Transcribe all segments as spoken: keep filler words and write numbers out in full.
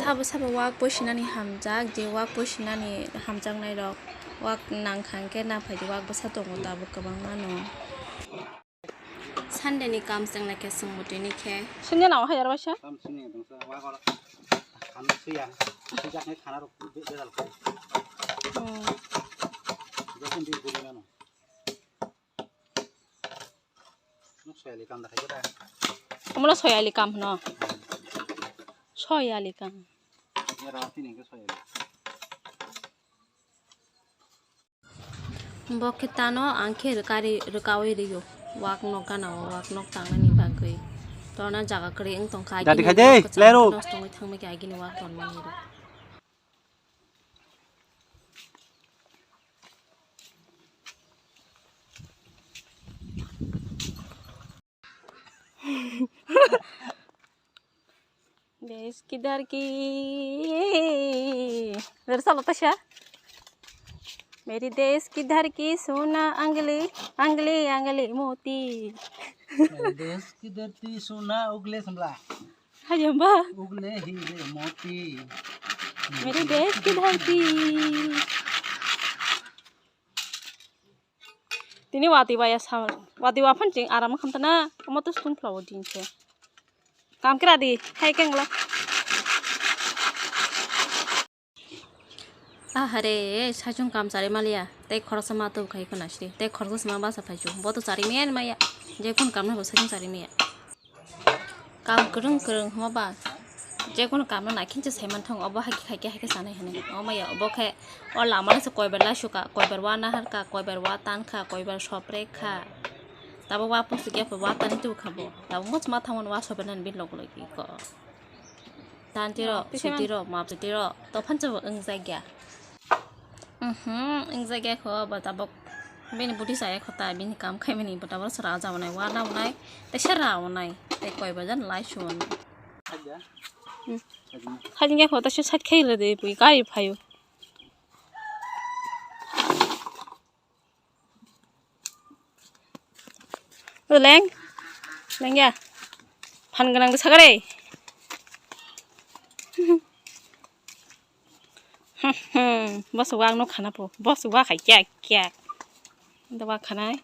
Sabo sabo wak poisinani hamjak, je wak poisinani hamjaknai rok wak nangkha hwnkhe naphai di, wak bwsa tongo tabuk kwbangma no. Sunday ni kam chwng naikhe chwng bo tini khe. Sini nang hai aro waisa? Kam sini tongsa, wak oro. Khana suya, suya khe khana rok be-, bedal khe. Hmm. Jokhon di guri mano. Nuk soyali kam da khai da. Omono soyali kam hwno. Soyali kam. Era tini khe soyali. Bo khe tano ang khe rwkari-, rwkaui rw-o. Wak nok gana o, wak nok tangnani bagwi. Torna jaga kwrwi wng tongkha, dati agini khai de, wak kwcham lero. Nosto wngwi thangma khe agini wak tonmani rw. देश किधर की, मेरे साथ होता क्या? मेरी देश किधर की सोना अंगली, अंगली, अंगली मोती। मेरे देश की धरती सोना उगले समला। Hai jamba. उगले हीरे मोती। मेरे देश की धरती। Tini watwi baya sa, watwi wa phan ching aram khamtana, omo to stung phlawo din se. Kam kira di, hai kengla. Ahare, sajung kam chari maliya, tei khoroksa ma tu khai khona sri, tei khoroksa ma basa phaichu, bo to chari men maya, je kun kam na bo sajung chari maya. Kam kwrwng kwrwng hwnba ba, je kono kam no naikhe se sai manthogo, obo haikhe khaikhe haikhe sanai hinwi. Omo ya, obo khe o lama no se koibar laisuka, koibar wa naharka, koibar wa tankha, koibar soprekha. Tabuk wa pusu khe wa tani tubukha bo. Tabuk muchuma thangmani wa sopre nani bini logi logi ko. Tanti ro, oh, tisa suti man- ro, map suti ro, to phansa bo wngjakya. Mhm, wngjakya kho, bo tabok bini budi chaya kho ta, bini kam khaimani bo tabok sora jamonai, wa namonai, tei sera onai, tei koi bajan lai suon. Khaja. Hmm. Khaja. Khaja kho, ta se sat khai le de, bui kai phayo. O leng, leng ya. Phan gwnang bwsa gare. Boss wak no khana po. Boss wak khai kya kya. Ndo wak khanai.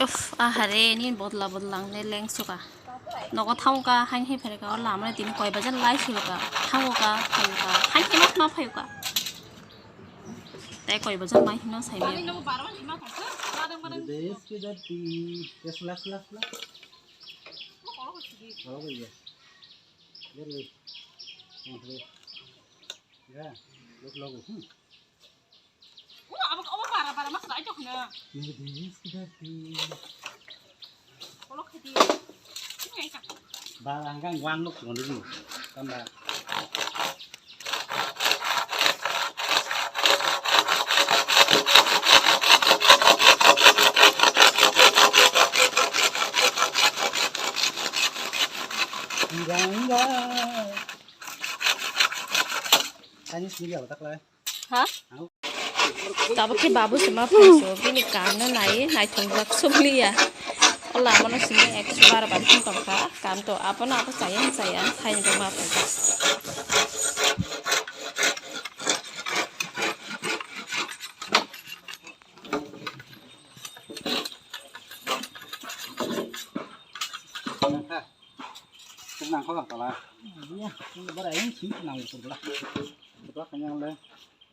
Uff, ahare, ni bodla bodla ang le leng suka. Nogo thang ka, hain hai phere ka, o lama tini koi bajar lai suka. Thang ka, thang ka, hain khe ma ma phai ka. Tei koi bajar mai hino sai me. Des ki dati, des las las las. Oh, iya. Dari. Oh, dari. Ya, lok lok. Hmm. Ua, abo, abo bara, bara mas lai jok na. Ini dia sudah di. Kolok hadi. Ini yang cak. Ba, angkang wan lok, ngon dulu. Tambah. Enggak, enggak. Chinese media tak lah. Ha? Tabuk khe babu se ma phaiso, bini kam no nai, naithok jak sukliya. O lama no simi ekso bar bar hin tongkha, kam to abono abo chaya hin chaya, thaini bo ma phaikha. Nang kho tola. Iya, ini bara ini sih nang itu lah. Itu kan yang le.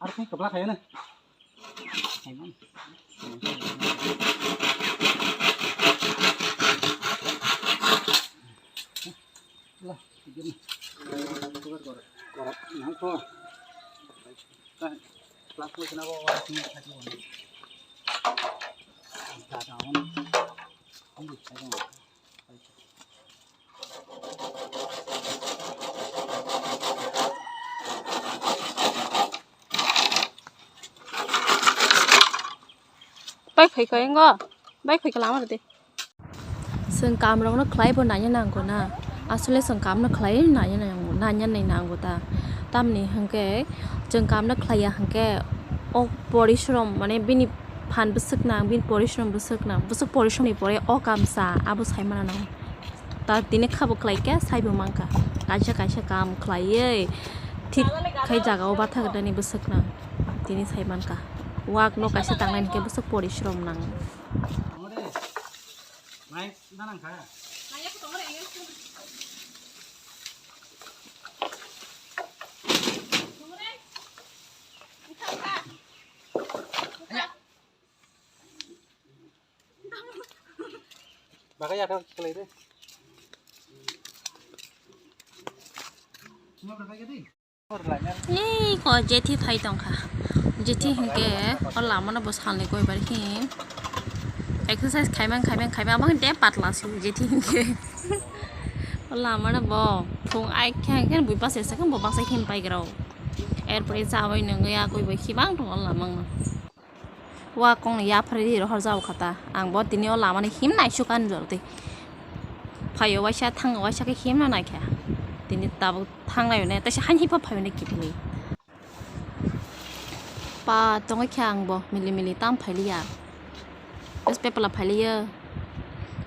Arti kepala kayaknya. Lah, ini. Kor, kor, nang kho. Kan, kelas itu kenapa orang sini satu. Ada tahun. Ini saya. Bai khai khai ngo, bai khai kala amar de. Chwng kamrokno khlai bo nanya nango na, asole chwng kamno khlai nanya nango, nanya nai nango ta, tamni hwnkhe chwng kamno khlaiya hwnkhe O porishrom, mane bini phan bwswk nang, bini porishrom bwswk nang, bwswk porishrom ni pore o kam cha, abo sai mano nang. Ta tini kha bo khlai khe sai bo man kha. Kaisa kaisa kam khlaiwi thik khai jaga o batha kwtani bwswk nang. Tini sai man kha. Wak no kaisa tangnai hwnkhe bwswk porishrom nang. Baga ya kau kelai deh. Ei ko jethi phai tongkha. Jethi hinkhe o lamano bo salni koi bar hi exercise khaimang khaimang khaimang abang de patla si jethi hinkhe. O lamano bo phung ai khe hinkhe bui basa esa khe bo baksa him pai grao. Erpore chabai nungwi akoi bo himang tongo o lamano. Wa kongni yapharwi rohor jao kha ta. Ang bo tini o lamani him naisuk ani jora tei. Phaio waisa thango waisa khe himna naikha. Tini tabuk thangnai hwnwi teisa haini pha phaio hwnwi kiphilwi. Pa tongwi khe ang bo mili mili tam phailiya. Bes pepla phailiya.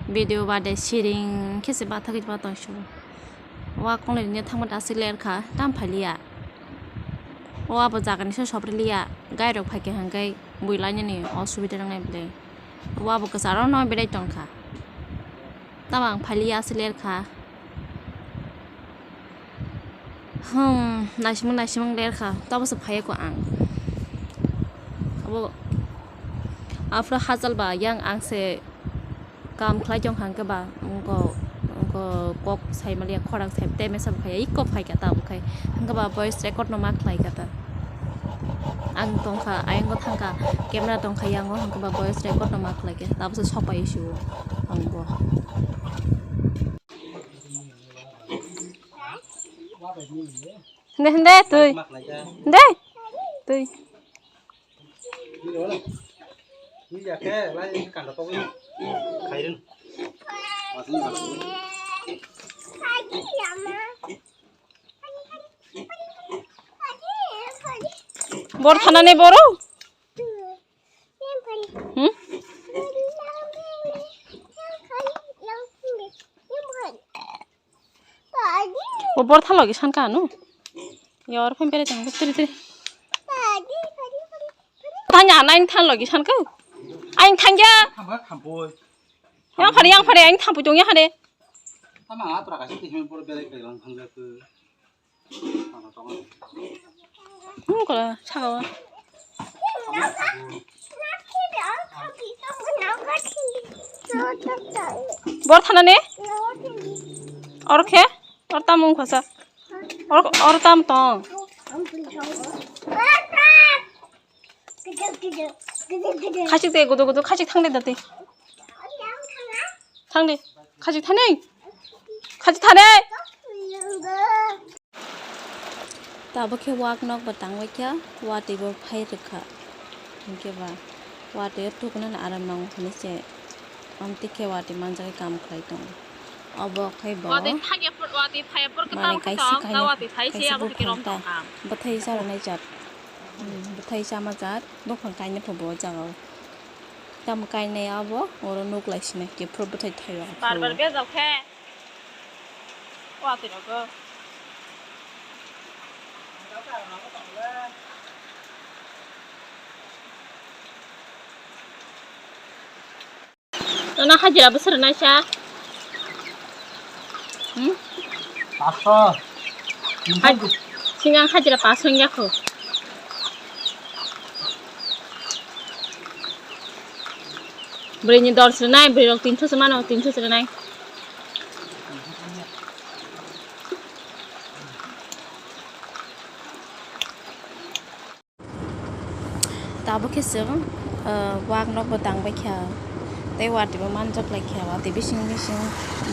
Video bade siring khe se bathagwi ba tongsu. Wa kongni thangma aswk ler kha tam phailiya. O abo jagani se sobriliya, gai rok phaikha hwnkhe bui lainani osubida nangnai bwlai. O abo kwcharo no berai tongkha. Tamo ang phailiya aswk ler kha. Hmm, naisimang naisimang ler kha. Tamo se phaiya ko ang. Abo afro hajal ba yang ang se Kam khlai tong kha hwnkhe ba, wngkha, wngkha kok sai maliya, khorang sai tei mesa bo phaiya, iko phai kha tabuk khai. Hwnkhe ba voice record no ma khlai kha ta. Ang tong kha, ayang bo thang kha, camera tong kha, yang o hwnkhe ba voice record no ma khlai kha, tabuk se sopai si o ang bo. Hinde, hinde, twi. Hinde, twi. Bor thanani boro? Hmm? O bor thalo ki san ka no? Yor phim pere tang tiri tiri. Tanya na in than logi san ko. Ain thangya. Thamba thampoi. Yang phare, yang phare, ain thampoi tong ya hade. Tama atura kasi tihim pura belai belai lang thangya ko. Tama tong. Hmm, kola, sao. Bor thana ne? Or khe? Or tamung khosa. Or, or tam tong. Khachik de gudu gudu, khachik thang de dati. Thang de. Khachik thani. Khachik thani. Tabuk khe wak nok bo tangbai kha, watwi bo phai rwkha. Hinkhe ba watwi o tukunani aram nango hinwi se amtwi khe watwi manjagwi kam khlai tongo. Obo khai bo watwi thangya por, watwi phaiya por kwtal kaisa kwtal, kainwi, ta watwi phai se kaisa abo khe buphang rom ta tongkha. Bwthai charanai jat, hmm, bwthai chama jat buphang kainwi pho bo o jaga o. Tamo kainai abo oro nuk lai sinai kiphuru bwthai thaiwi. Bar bar bejak khe. Watwi rogo. Nono hajira bwswrwnaisa? Hmm? Paso. Haj-, singang hajira paso wngya kho. Bwrwini dor srwnai, bwrwirok tinso se mano, tinso srwnai. Tabuk khe chwng, ah, wak nok bo tang bai kha, tei watwi bo manjak lai kha, watwi bising bising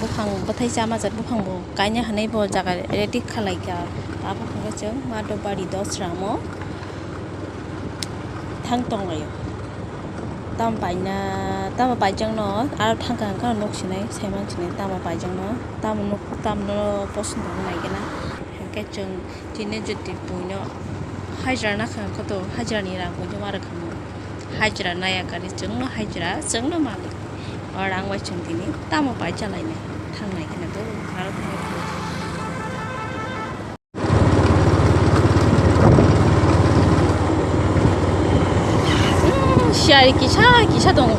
buphang bwthai chama jat buphang bo kaina hinwi bo jaga ready kha lai kha. Tabuk hwnkhe chwng Madhobari Dosram o thang tong lai o. Tamo paina, tamo paijak no aro thang kha hwnkhe nuk sinai, saiman sinai tamo paijak no, tamo nuk, tamo no poson tong nai gana. Hwnkhe chwng tini jyoti buino Hajra nakha koto, hajra ni rang bo joma rwkha mo. Hajra naya kari chwngno hajra, chwngno malik. O rang bai chwng tini tamo pai chalainai, thangnai kheno to, aro thangnai kheno to. Hmm, siyari kisa kisa tongo.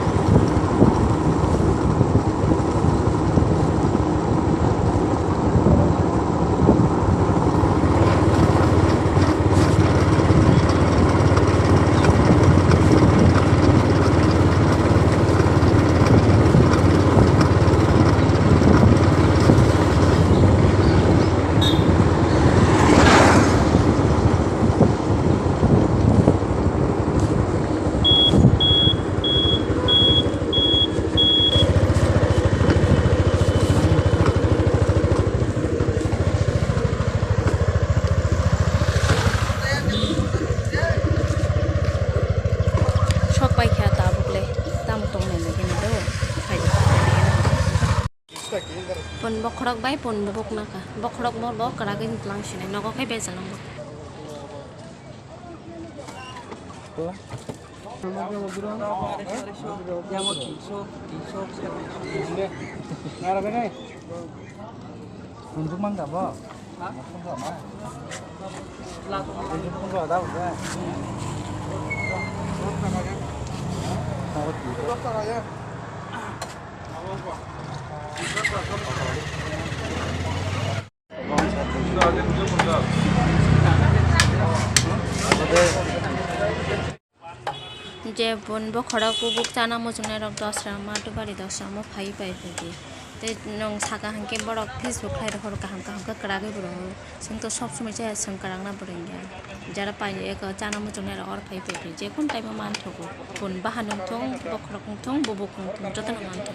Sok pai kha tabuk le, tamo tongnai lagi ni do, khai. Pun bokhorok bai pun bubuk naka. Bokhorok mo bo kwragwi tlang sinai nogo khai beja nang bo. Kunjung mangga bo? Je bun bokhorok bubuk chana muchungnai rok dosra ma dubari dosra mo phai pai phaidi. Tei nwng saka hinkhe borok Facebook khlai rok kaham kaham khe kwragwi bo rwo. Chwng to sob somoi chaya chwng kwrang na bo rwngya. Jara pai eko chana muchungnai rok oro phai phaidi. Jekun time o manthogo. Bun bahan wngthung, bokhorok wngthung, bubuk wngthung, jotono manthogo.